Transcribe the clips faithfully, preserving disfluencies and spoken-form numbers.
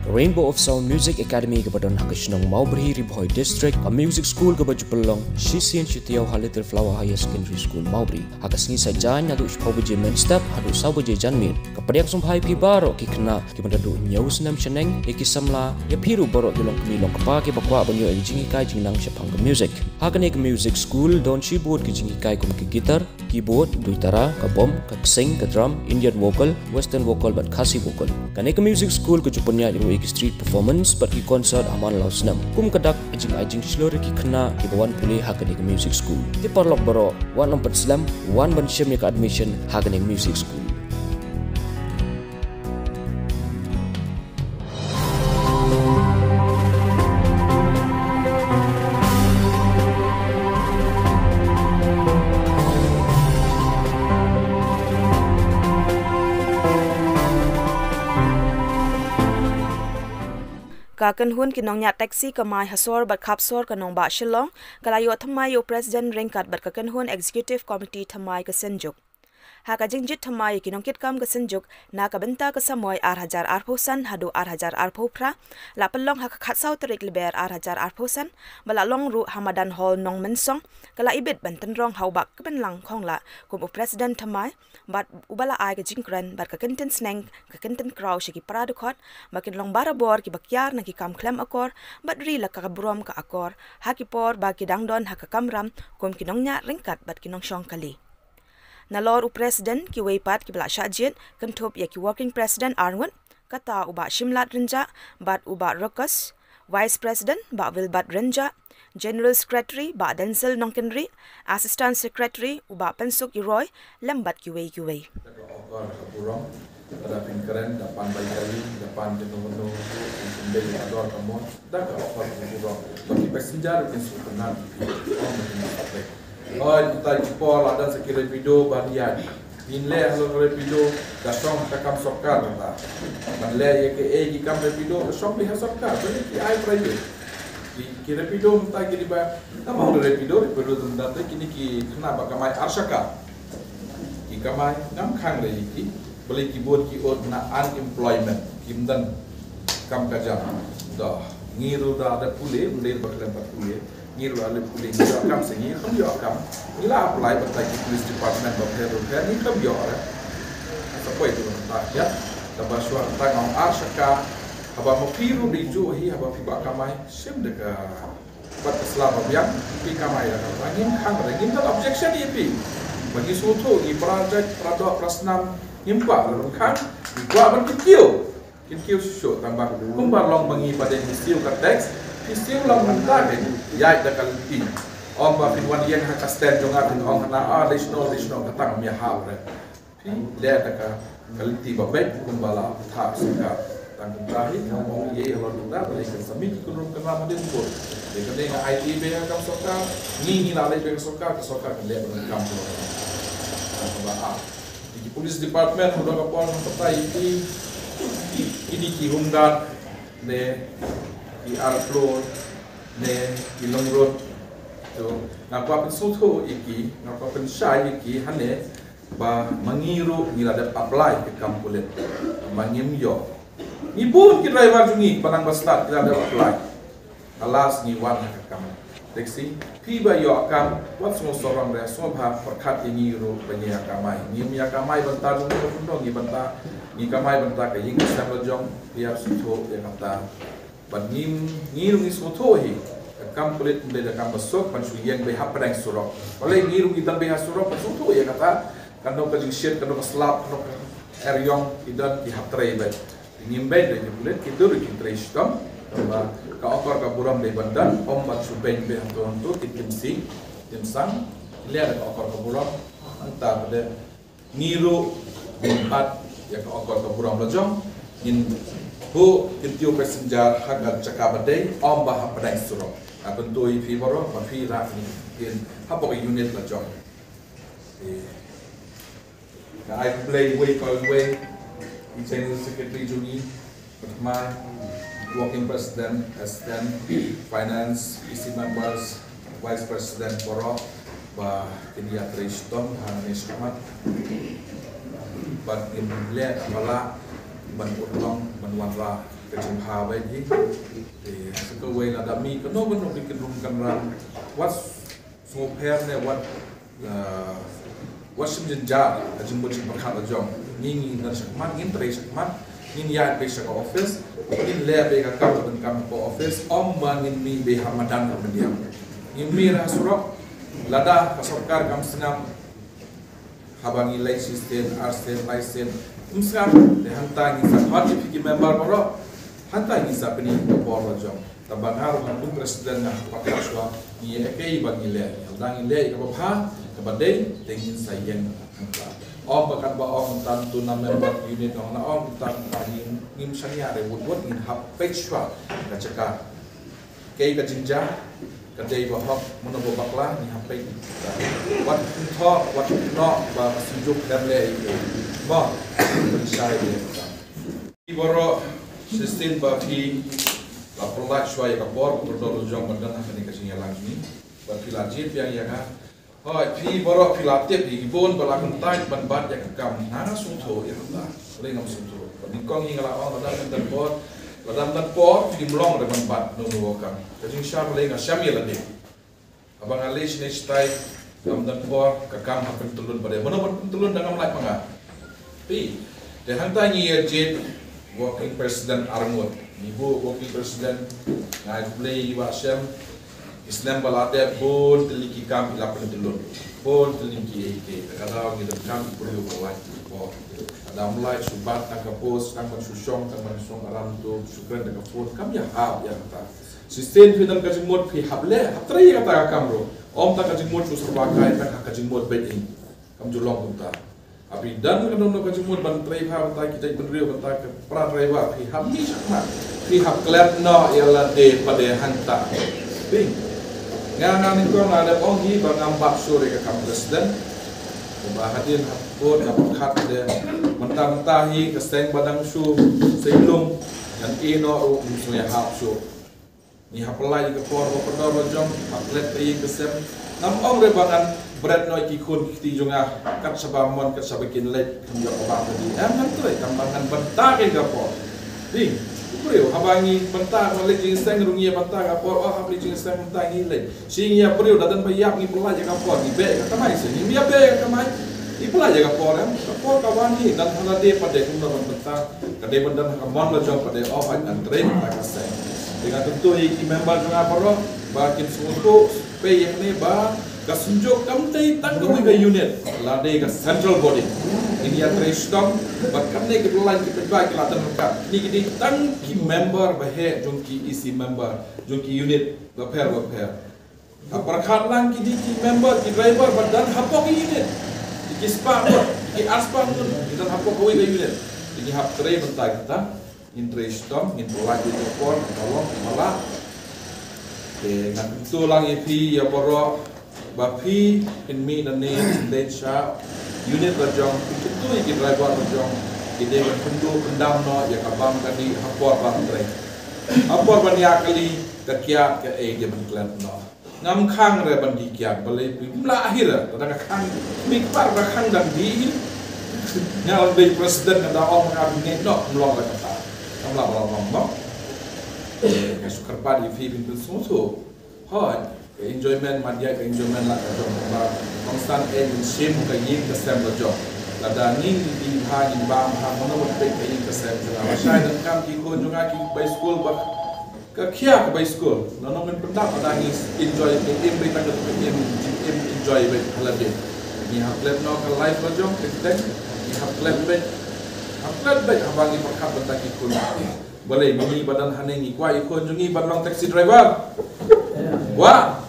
Ka Rainbow of Sound Music Academy kaba don ha ka shnong Mawbri, Ri Bhoi District, ka music school kaba ju pynlong shisien shi taïew ha Little Flower Higher Secondary School, Mawbri. Ha ka sngi Saitjaiñ naduh shiphew baje mynstep haduh saw baje janmiet. Ka pdiang sngewbha ïa phi baroh ki khynnah kiba naduh hynñiew snem shaneng, ïa ki samla, ïa phi ruh baroh ki longkmie longkpa kiba kwah ban ïoh ïa ka jinghikai jingnang shaphang ka music. Ha kane ka music school don shibun ki jinghikai kum ka guitar, keyboard, duitara, ka bom, ka ksing, ka drum, Indian vocal, western vocal bad Khasi vocal. Kane ka music school ka ju pynïaid ruh ïa ki street performance bad ki concert ha man la u snem. Kum ka dak ka jingai jingshlur ïa ki khynnah kiba wan pule ha kane ka music school. Te paralok baroh, wat nym pynslem, wan ban shim ïa ka admission ha kane ka music school. Ka kynhun ki nongñiah taxi kamai ha sor bad khap sor ka nongbah Shillong ka la ïoh thymmai ïa u president ryngkat bad ka kynhun executive committee thymmai ka Synjuk. Ha ka jingjied thymmai ïa ki nongkitkam ka Synjuk na ka bynta ka samoi ar hajar arphew san haduh ar hajar arphew phra, la pynlong ha ka khatsaw tarik Lber ar hajar arphew san, ba la long ruh ha madan hall Nongmynsong, ka la ibit ban tynrong ha u Bah Kpenlang Khonglah kum u president thymmai, bad uba la ai ka jingkren bad ka kyntien sneng ka kyntien kraw sha ki para dkhot ba kin long barabor kiba kiar na ki kam khlem akor bad ri la ka burom ka akor ha ki por ba ki dang don ha ka kamram kum ki nongñiah ryngkat bad ki nongshong kali. Nalor u president, kiwei pat kiba la shah jied kynthup ïa ki working president arngut, kata u Bah Shimlat Rynjah bad u Bah Rokas, vice president Bah Wilbert Rynjah, general secretary Bah Denzil Nongkynrih, assistant secretary u Bah Pynsuk Iroy, lem bad kiwei kiwei. Da ka okor ka burom, da phin kren, da pan bai kali, da pan jong no, phin dei ka dor ka mon, da ka okor ka burom. Ba ki passenger kin sngewtynnat, kin sngewtynnat. Oi, mynta ki por la don sa ki Rapido ba riang. Ngin leh halor Rapido, da shong ha ka kam sorkar mynta. Ban leh ïa kiei ki kam Rapido, da shong beit ha sorkar, balei ki ai private. Ki, ki Rapido mynta ki dei ba, namar Rapido, Rapido mynta te kine ki khynnah ba kamai ar shaka. Ki kamai ngam khang re ïa ki, balei ki bun ki ot na unemployment, kim don kam ka jam. Da, ngi ruh da, da pule, pule ba khlem pat pule. Ngi ruh la leh pule, ngi ïoh kam se ngi khlem ïoh kam. Ngi la apply bad ki police department bapher bapher, ngi khlem ïoh re. Sa poi tu mynta ïa, da ba shuwa mynta nga ong ar shaka, haba ma phi ruh dei juh hi, haba phi bah kamai, shim da ka, bad ka sla ba biang, phi kamai da ka. Ngim khang re, ngim don objection ïa phi. Ba ngi sngewthuh, ngi para jait, para doh, para snam, ngim kwah re ban khang, ngi kwah ban kyntiew. Kyntiew shuh shuh tang ba kumba long ba ngi ba dei ngi siew ka tax, phi siew long mynta kein, ïaid da ka lynti. Ong ba phin wan ïeng ha ka stand jong nga phin ong hana, ah, dei shano dei shano, kata ngam ïahap re. Phi leh da ka, ka lynti ba beit kumba la thah sorkar. Tang kumta hi nga ong ïa halor kumta ba dei kan sa mih ki kynrum kynram hadien bun. Dei kane nga aiti beit ha kam sorkar, ngi ngi la leh beit ha sorkar, ka sorkar kan leh ban kam. Tang kumba ah. Ki police department, haba ka por hangta ïa ki, ki, kine ki home guard ne ki armed floor ne ki long road. To, nga kwah pynsngewthuh ïa ki, nga kwah pynshai ïa ki hangne ba ma ngi ruh ngi la dep apply ka kam pulit. Ma ngim ïoh. Ngi bun ki driver jong ngi ba nang ba stad ki la dep apply. Alas ngi wan ha ka kam taxi. Phi ba ïoh kam, wat sngewsarong re, sngewbha pyrkhat ïa ngi ruh ba ngi ïa kamai. Ngim ïa kamai bynta jong ngi ruh, ngi bynta, ngi kamai bynta ka ïing ka sem la jong, phi ïa sngewthuh ïa kata. Bad ngim, ngi ruh ngi sngewthuh hi. Ka kam pulit ym dei da kam ba suk, ban shu ïeng beit hapdeng surok. Balei ngi ruh ngi don beit ha surok, ban sngewthuh ïa kata. Kano ka jingshit, kano ka slap, kano ka eriong, ki don ki hap trei beit. Ngim beiñ da ki pulit, kito ruh ki trei shitom. Tangba ka okor ka burom dei ban don, ym ban shu beiñ beit hangto hangto, ki tim sih, tim sang, leh da ka okor ka burom. Nangta pat de ngi ruh ngin bat ïa ka okor ka burom la jong, ngin buh kyntiew passenger ha ka jaka ba dei, ym ba hapdeng surok. Nga kyntu ïa phi baroh, ba phi rah ngin hapoh ka unit la jong. Eh. Nga ai khublei uwei pa uwei, i General Secretary jong ngi, Bah Thymmai, Working President, Assistant, Finance, E C members, Vice President baroh, ba kin ïatrei shitom hangne shakhmat. Bad ngin leh ba lah ban urlong ban Wanrah ka jingbha bad hi. Te sa kawei, lada mih kano kano ka kyndrum kynram, wat sngewpher ne wat, ah, wat shim jynjar ha ka jingmut jingpyrkhat la jong ngi. Ngi don shakhmat, ngin trei shakhmat, ngin ïaid beit sha ka office, ngin leh beit ka kam kaba donkam ha ka office, ym ba ngin mih beit ha madan ka myndiang. Ngin mih ha surok, lada ka sorkar kam sngap, haba ngi leit shisien, arsien, laisien, ym sngap. Te hangta ngin sa khot ïa phi ki member baroh, hangta ngin sa pyni ka por la jong. Tangba nga ruh kum president nga pyrkhat shuwa, ngi ïa kaei ba ngi leh, lada ngi leh kaba bha, kaba dei, te ngin sa ïeng hangta. Ym ba katba ong tang tu na member unit ong na ong tang ba ngin, ngim shaniah re wut wut, ngin hap peit shuwa ka jaka. Kaei ka jingjia, ka dei ba hok, mano ba bakla, ngi hap peit. Wat thoh, wat noh ba ka synjuk dang leh ïa u. Ba pynshai ïa u. Phi baroh, shisien ba phi la pynlait shuwa ïa ka por, ka por dor jong ba don ha kane ka jingïalang jong ngi. Ba phi la jied biang ïa nga. Hooid, phi baroh phi la tip, ki bun ba la kyntait ban bat ïa ka kam, nga nga sngewthuh ïa kata. Balei ngam sngewthuh? Ba nyngkong hi nga la ong, lada ym don por, lada ym don por, phim long re ban bat, no, no, ka kam. Ka jingshisha balei nga shem ïa lade. Haba nga leit shane shatai, ym don por, ka kam ha pyntyllun pat de. Mano ban pyntyllun da ngam lait ma nga? Phi, te hangta ngi ïa jied working president arngut. Ngi buh working president, nga ai khublei ïa i Bah Shem. Ki snem ba la dep bun tylli ki kam i la pyntyllun. Bun tylli ki ei ki ei. Ka daw ngi donkam ki briew ba lait ki por. Ka daw ym lait shu bat tang ka post, tang ban shu shong, tang ban shong aram tu, shu kren da ka phone, kam ïahap ïa kata. Shisien phi don ka jingmut phi hap leh, hap trei ïa kata ka kam ruh. Ym tang ka jingmut shu serba kai, tang ka jingmut beit hi. Kam ju long kumta. Haba don kano kano ka jingmut ban trei bha bynta ki jaitbynriew, bynta ka para driver, phi hap mih shakhmat, phi hap klet noh ïa lade pat de hangta. Phi, nga, nga nyngkong nga dep ong hi ba ngam bat shuh ïa ka kam president. Ba hadien hapdeng nga pyrkhat de, mynta mynta hi ka seng ba dang shu seng lum, ngan ïeh noh ruh ym sngewhap shuh. Ngi hap pynlait ïa ka por ba pyndonkam la jong, hap klet ka ïing ka sem. Ngam ong re ba ngan bret noh ïa ki khun ki kti jong nga, kat shaba mon, kat shaba kin leit, kin ïoh ka bam ka dih. Em, ngan trei, tang ba ngan bynta ïa ka por. Ding, u briew, haba ngi bynta, ba leit jingïaseng ruh ngi ïa bynta ka por, oh, hap leit jingïaseng mynta ngi leit. Shi ngi ïa briew, da don ba ïap ngi pynlait ïa ka por, ngi beh ïa ka kamai, shi ngi ïa beh ïa ka kamai, ngi pynlait ïa ka por, em. Ka por ka wan hi, don ha lade pat de kumno ban bynta. Ka dei ban don ha ka mon la jong pat de, oh, hooid ngan trei mynta ka seng. Te nga kyntu ïa ki member jong nga baroh ba kin sngewthuh, peit ïa kane ba ka synjuk kam dei tang kawei ka unit, la dei ka central body. Ngin ïa trei shitom, ba kane ka line ki paidbah ki la don ryngkat. Kine ki dei tang ki member ba heh jong ki E C member, jong ki unit bapher bapher. Hap pyrkhat lang ki dei ki member, ki driver ba don hapoh ki unit. Ki spah ngut, ki ar spah ngut, ki don hapoh kawei ka unit. Te ngi hap trei bynta kita, ngin trei shitom, ngin pynlait ïa ka por, ka long, ka la. Te nga kyntu lang ïa phi, ïa baroh, ba phi, phin mih nangne, phin leit sha unit la jong, phin kyntu ïa ki driver la jong, ki dei ban pynduh pyndam noh ïa ka bam ka dih ha por ban trei. Ha por ban ïa kali, ka kiad kaei dei ban klet noh. Ngam khang re ban dih kiad, balei phi, ym lah hi re, lada nga khang, mih pat ba khang dang dih. Nga ong dei president nga da ong nga ngeit noh, ym long re kata. Ngam lah ba long mo. Eh, nga shu kyrpad ïa phi phin pynsngewthuh. Hooid, ka enjoyment, mat ïa ka enjoyment la ka jong ba kongsan eh ngin shim ka ïing ka sem la jong. Lada ngin dih bha, ngin bam bha, mano ban peit ka ïing ka sem jong nga. Lashai donkam ki khun jong nga ki bai skul ba ka khia ka bai skul. Nano ngin pyndap, lada ngi enjoy, ngi im beit tang ka, ngi im, ngi im enjoy beit ha lade. Ngi hap klet noh ka life la jong, ka kyrteng. Ngi hap klet beit. Hap klet beit haba ngi pyrkhat bynta ki khun. Balei, ma ngi ba don hangne ngi kwah ïa ki khun jong ngi ban long taxi driver? Kwah?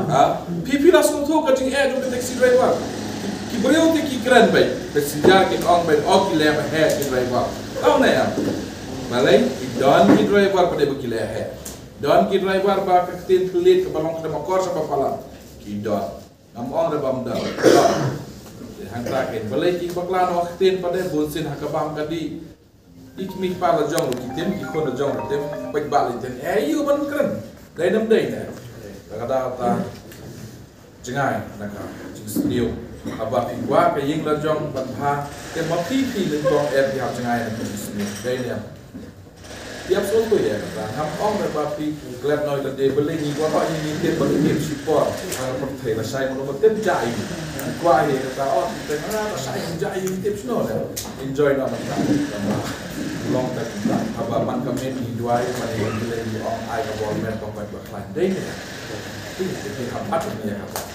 Ha? Phi, phi la sngewthuh ka jingeh jong ka taxi driver? Ki, ki briew te ki kren beit. Passenger kin ong beit, oh, ki leh ba heh ki driver. Tang ne em? Balei, ki don ki driver pat de ba ki leh heh. Don ki driver ba ka ktien thylliej kaba long kata ba kor sa ba palat. Ki don. Ngam ong re ba ym don. Don. Te hangta kein. Balei ki bakla noh ka ktien pat de, bunsien ha ka bam ka dih. Ki kmie ki kpa la jong ruh ki tim, ki khun la jong ruh tim, peit ba la tim. Eh, ïoh ban kren. Dei nam dei ne. Ka dei ta jngai na ka jingsniew. Haba phi kwah ka ïing la jong ban bha, te ma phi phi nyngkong eh phi hap jngai na ka jingsniew. Dei ne. Ïa phi sngewthuh ïa kata. Ngam ong ba phi klet noh ïa lade, balei ngi kwah ba ngi tip, ba ngi tip shipor. Ha ka pyrthei lashai mano ba tip jai. Kwah ïa kata, oh, phi tip, ah, lashai jai, ngi tip shano ne. Enjoy noh mynta. Long time mynta. Haba man ka miet ngi duwai, man ngi, ngi ong ai ka bor miet tang pat ba khlaiñ. Dei ne. Phi, phi hap pat ïa kata.